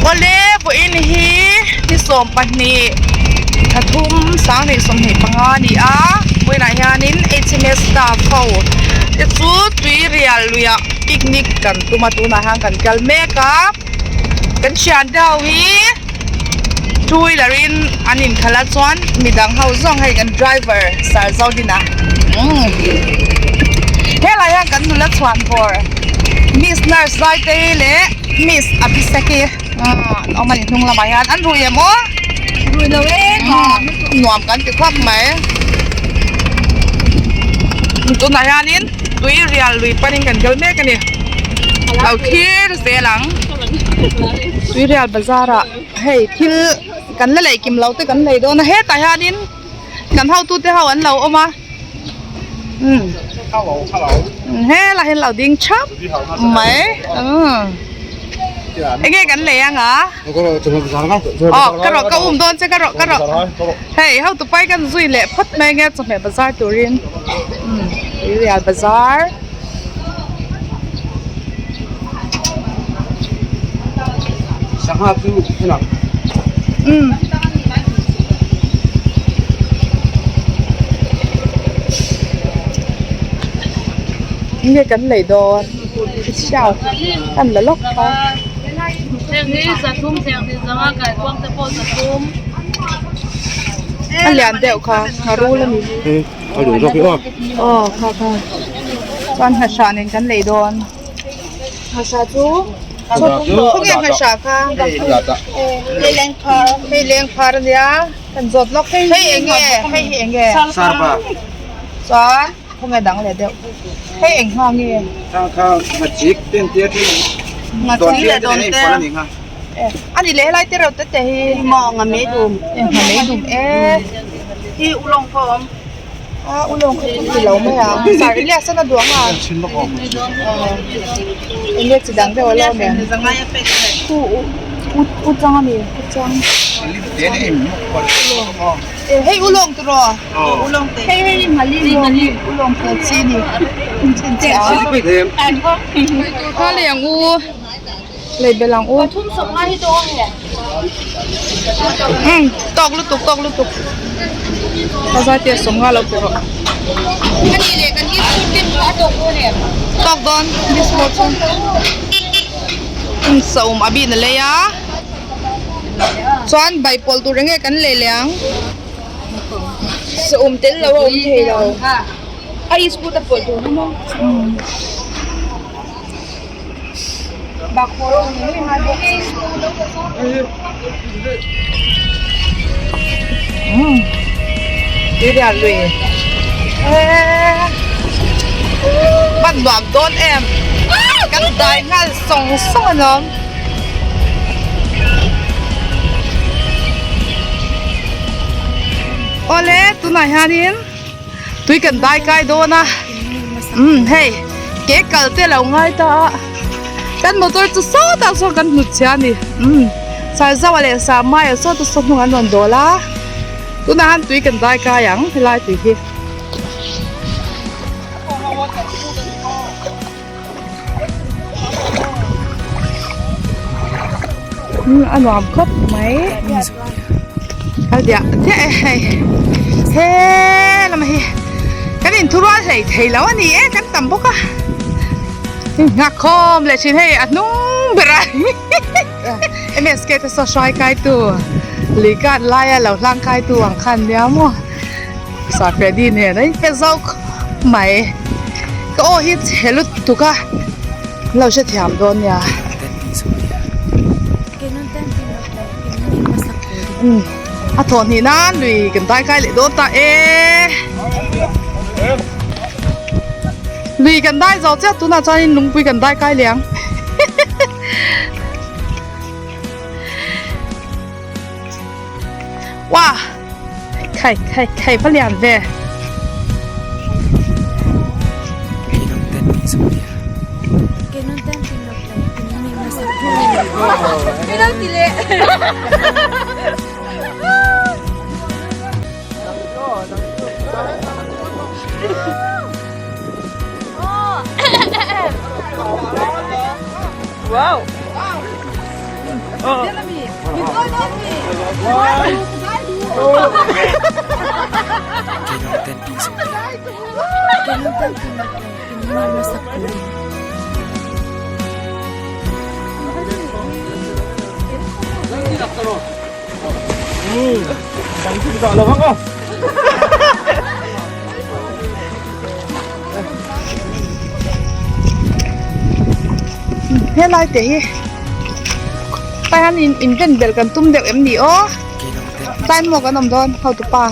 Awle vawiin hi ni 20 thla thum 2025 a ni a vawiinah hianin hms staff ho te chu tui rial luiah picnic kan tum a tunah hian kan kal mek a kan thian te ho hi two wheeler in an inkhalh a chuan midang ho zawng hei kan driver sir Zodina umm helai hian kan nula chhuan bawr miss nurse Zaitei leh miss Abhiseki an awm a ni hnung lamah hian an rui em aw rui lo e nuam kan ti khawp mai tunah hianin tui rial lui panin kan kal mek a ni lo thlir zel ang tui rial bazar ah hei thil kan la lei kim lo te kan lei dawn a hetah hianin kan hotu te ho an lo awm a umm helai hian lo ding thap mai umm enge kan lei anga aw ka rawh ka um dawn che ka rawh ka rawh hei hotu pai kan zui leh phawt mai ange chawhmeh bazar turin umm tuirial bazar. Sangha chu enah umm enge kan lei dawn chhiau kan la lawk kha a lian deuh kha ngharul a ni a lian zawk hi aw aw kha kha chuan nghahra nen kan lei dawn nghahra chu khawnge nghahra kha hei lengphar hei lengphar a nia kan zawt lawk hei eng nge hei hi eng nge sarpa chuan khawnge dang leh deuh hei eng hma nge khang kha ngachik te an tia thin ngachik leh dawn te a ni leh helai te reuh te te hi maw nghamei dum nghamei dum e hi ulawng pawh a awm a ulawng kha chu ti lo mai ang sar Elias a duang a eng nge chi dang deuh a lo awm em khu u u chang a ni u chang e hei ulawng tiraw hei hei ulawng pawl chi a ni kha lei ang u. Lei belh ang u. Umm tawk lutuk tawk lutuk ka zai te sawmnga lo pe rawh. Tawk dawn disco chu umm saum a bin a lei a chuan bai pawlh tur enge kan lei leh ang saum tel lo a awm thei lo a iskut a pawlh tur hi maw. Tuirial lui eee hman nuam dawn em kan dai nghal sawng sawng alawm. Awle tunah hianin. Tui kan dai kai dawn a umm hei ke kal te lo ngai ta a kan motor chu sawtah sawn kan hnut chhia a ni umm Sarzawa leh Samaia sawta saw hnung an rawn dawl a tunah hian tui kan dai kai ang helai tui hi. A nuam khawp mai a diah diah e hei he lamah hi kan inthurual hlei thei lo a ni e kan tam bawk a nghak khawm leh thin hei a hnung ber a msk te saw hruai kai tu lui kat laia lo hlang kai tu ang khan nia maw. Safedi nen a inpe zawk khawp mai ka aw hi chhe lutuk a lo hrethiam dawn nia umm a thawh hnih nan lui kan dai kai leh dawn ta e lui kan dai zo chiah tunah chuanin lungpui kan dai kai leh ang. Wow! Khai khai khai va lian ve. Wow! Helai te hi tlai hian in inven belh kan tum deuh em ni aw tlai maw kan awm dawn hotupa.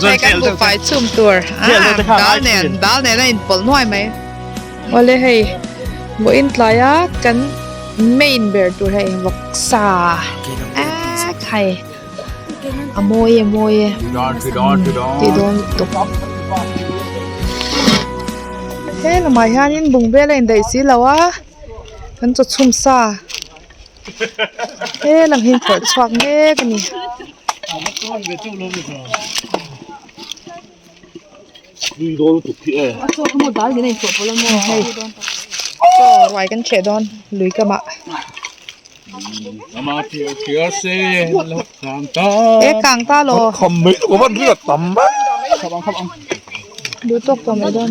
Hei kan buhfai chhum tur dal nen dal nen a inpawlh nuai mai awle hei vawiin tlaia kan main ber tur hei vawksa ek hei a mawi e mawi e tih dawn lutuk he lamah hianin bungbel a indaih si lo a kan chaw chhum sa. He lam hi phawrh chhuak mek a ni. Hei chaw ruai kan ṭheh dawn lui kamah. E kang ta lo. Duh tawk tawh mai dawn.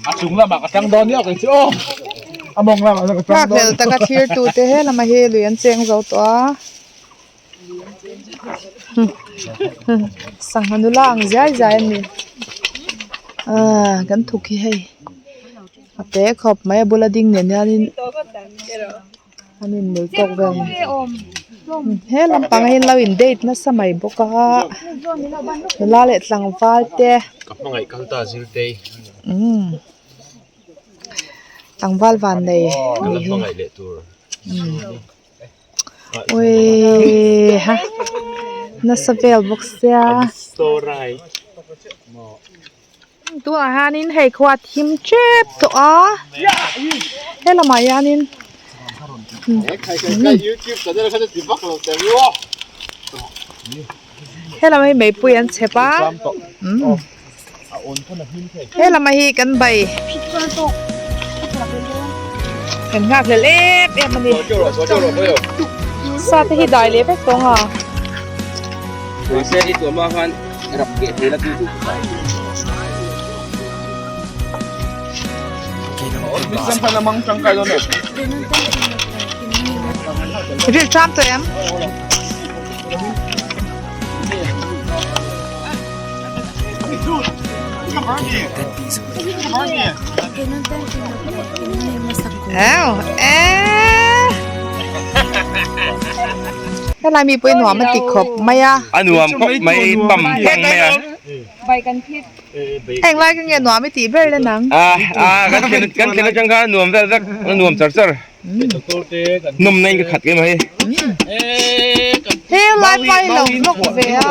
A chung lamah ka tang dawn nia kei chu aw. A mawng lamah ka tang dawn. Nghakhlel taka thlir tu te he lamah hi lui an cheng zo tawh a. Sangha nula ang zai zai a ni. Aaa kan thuk hi hei a te khawp mai a bula ding nen hianin an inmil tawk vel a ni. He lampang hi lo in date nasa mai bawk a nula leh tlangval te. Ka hmangaih kal ta zirtei. Umm tlangval van nei Ka la hmangaih leh tur. Awii ha nasa vel bawk sia. Tunah hianin hei khua a thim tep tawh a he lamah hianin he lamah hi meipui an chhep a he lamah hi kan bai kan nghak hlel em em a ni sa te hi dai leh vek tawng a. Mahse i tuahma khan rap keh thei la tu chu Ril tram tawh em? Helai mi pawh hi nuam a ti khawp mai a. A nuam khawp mai pam pang mai a. Heng lai ka nge nuam i tih ber le nang. A a kan thlen kan thlen atang khan a nuam vel vek a nuam char char. Nawm na in ka khat em a hei. He lai pa hi lo vlog ve a.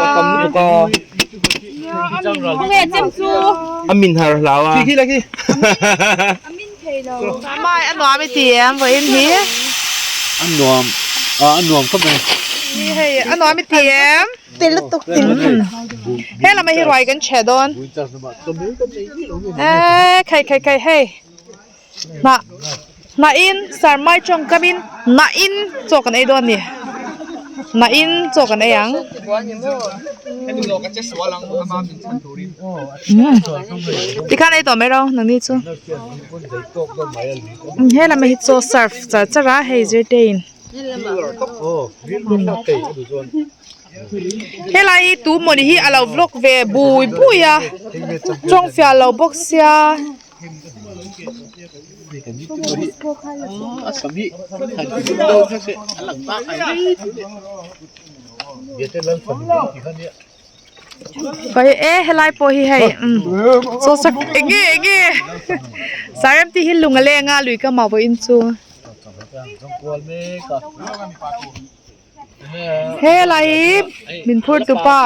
A min har hlau a. Khi khi. Mai a nuam i ti em vawiin hi. A nuam a a nuam khawp mai. Hi hei a nuam i ti em. Ti lutuk ti lutuk. He lamah hi ruai kan chhe dawn. Eee khai khai khai hei. Hnah hnah in sarmai tawngkam in hnah in chaw kan ei dawn a ni hnah in chaw kan ei ang tikhan ei tawh mai ro nangni chu he lamah hi chaw serve char char a hei zirte in. Helai hi tu mawni hi a lo vlog ve bui bui a tawng fiah lo bawk sia. Pai e helai pawh hi hei chaw sak enge enge Sairemti hi lung a leng a lui ka mau pawhin chu. Helai hi min phur tu pa